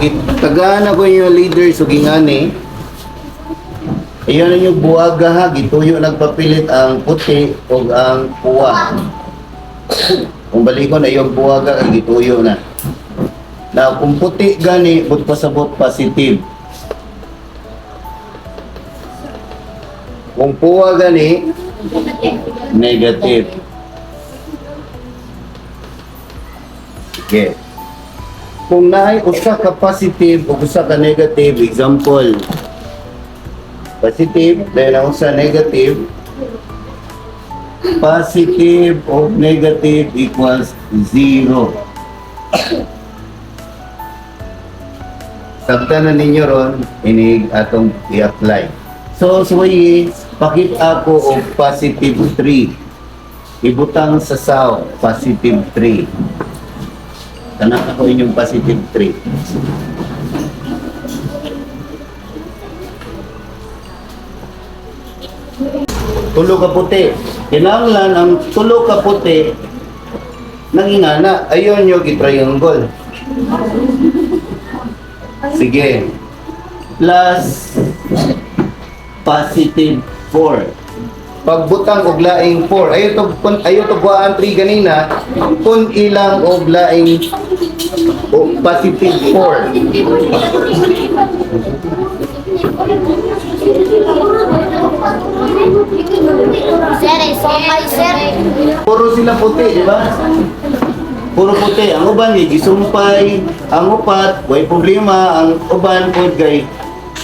Gitagaan ako yung leader so gingani. Iyon ninyo buwaga ha, gituyo nagpapilit ang puti o ang puwa. Kung balikon ay yung buwaga kay gituyo na. Na kung puti gani, but pasabot positive. Kung puwa gani, negative. Okay. Kung naay usa ka positive o usa ka negative, example, positive, then ang usa negative, positive o negative equals zero. Sabta na ninyo ron, inig atong i-apply. So, suwayi, pakita ko og positive 3. Ibutang sa saw, positive 3. Tanan ako inyong positive 3. Tulo ka puti. Kinahanglan ang tulo ka puti nangingana. Ayon yung triangle. Sige. Plus positive 4. Pagbutang og laing 4. Ayo to kun ayo to buhaan 3 ganina kun ilang og laing o positive 4. Sir, sumpay, sir. Puro sila puti, di ba? Puro puti. Ang uban kay gisumpay, ang upat, way problema, ang uban pod kay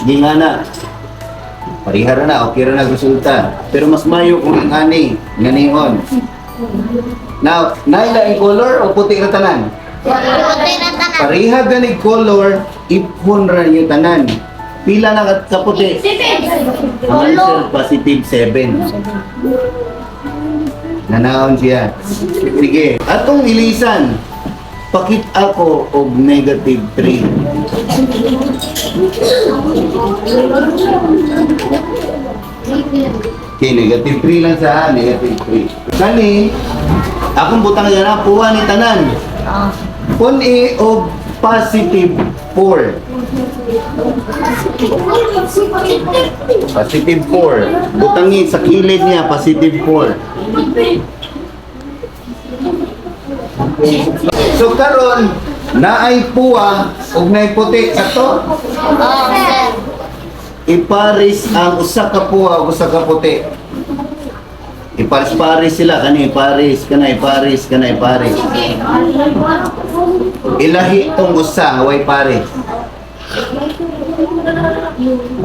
gingana. Pareha ra na, okay ra na resulta. Pero mas mayo kung ingani, nganion. Now, naila ang color o puti ra tanan? Puti na tanan. Pareha gani color, ipon ra niyo tanan. Pila na ka kaputi? Ang answer, positive 7. Nanaon siya. Sige. Atong ilisan, pakit ako og negative 3. Okay, negative 3 lang sa negative 3. Kani, akong butang yan na, puwa ni tanan. Kun i og positive 4. Positive 4. Butangin sa kilid niya, positive 4. So karon naay puwa ug naay puti sakto. Oh, sir. Iparis ang usa ka puwa ug usa ka puti. Iparis-paris sila kani iparis kana iparis kana iparis. Ilahi tong usa nga way pares.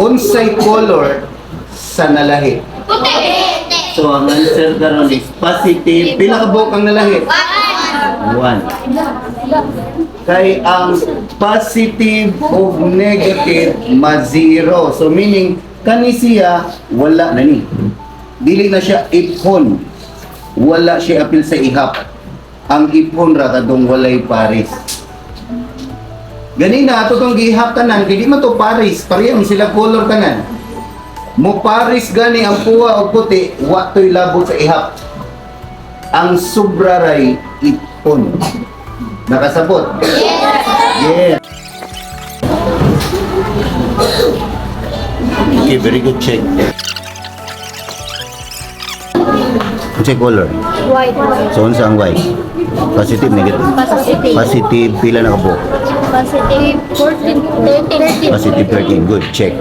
Unsay color sa nalahi? Puti. So ang answer karon is positive. Pila ka buok ang nalahi? One. One. Kay ang positive o negative ma zero. So meaning kani siya wala na ni. Dili na siya iphon. Wala siya apil sa ihap. Ang iphon ra kadtong walay pares. Ganina ato tong gihap tanan kay di man to pares, pareha man sila color tanan. Mo pares gani ang puwa og puti, wa to'y labot sa ihap. Ang sobra ray ipon. Nakasabot? Yes. Yes. Okay, very good check. Check color. White. So, unsa ang white? Positive, negative? Positive. Positive, pila na kabuok? Positive 14. 13. Positive 13. Good, check.